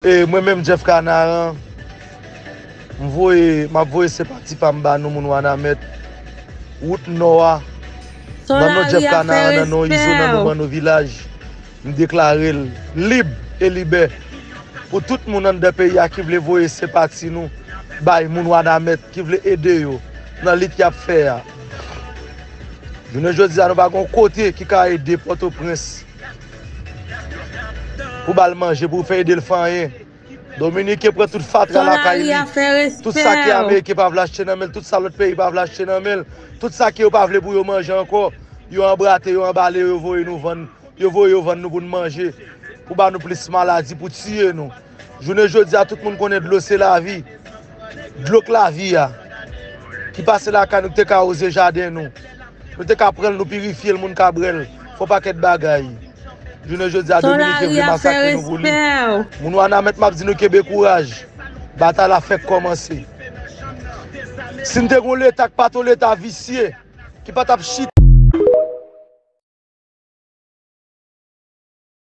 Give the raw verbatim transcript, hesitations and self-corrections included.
E mwen menm Jeff Kanaran, m voye, m ap voye senpati pa m ba nou moun Wanament. Wout Nò a, nan non Jeff Kanaran, nan non Izo, nan non Manno Vilaj, m deklare l lib e libè pou tout moun anndan peyi a ki vle voye senpati nou bay moun Wanament, ki vle ede yo nan lit y ap fè a. Jounen jodi a, nou pa gen yon kote ki ka ede Pòtoprens pou ba l manje, pou fè ede l fè anyen. Dominiken pran tout fatra lakay li. Tout sa ke Ameriken pa vle achte nan men l, tout sa lòt peyi pa vle achte nan men l, tout sa ke yo pa vle pou yo manje ankò, yo anbrate, yo anbale, yo voye nou vann, yo voye yo vann nou pou n manje, pou ba nou plis maladi, pou tiye nou. Jounen jodi a, tout moun konnen dlo se lavi. Dlo k lavi a, ki pase lakay nou, ki te ka awoze jaden nou. Nou te ka pran l, nou pirifye l, moun ka bwè l. Fè yon pakèt bagay. Jounen jodi a, Dominiken vle masakre nou pou li. Moun Wanament, m ap di nou kenbe kouraj. Batay la fèk kòmanse. Si n te gen yon Leta k pa t yon Leta visye, ki pa t ap chita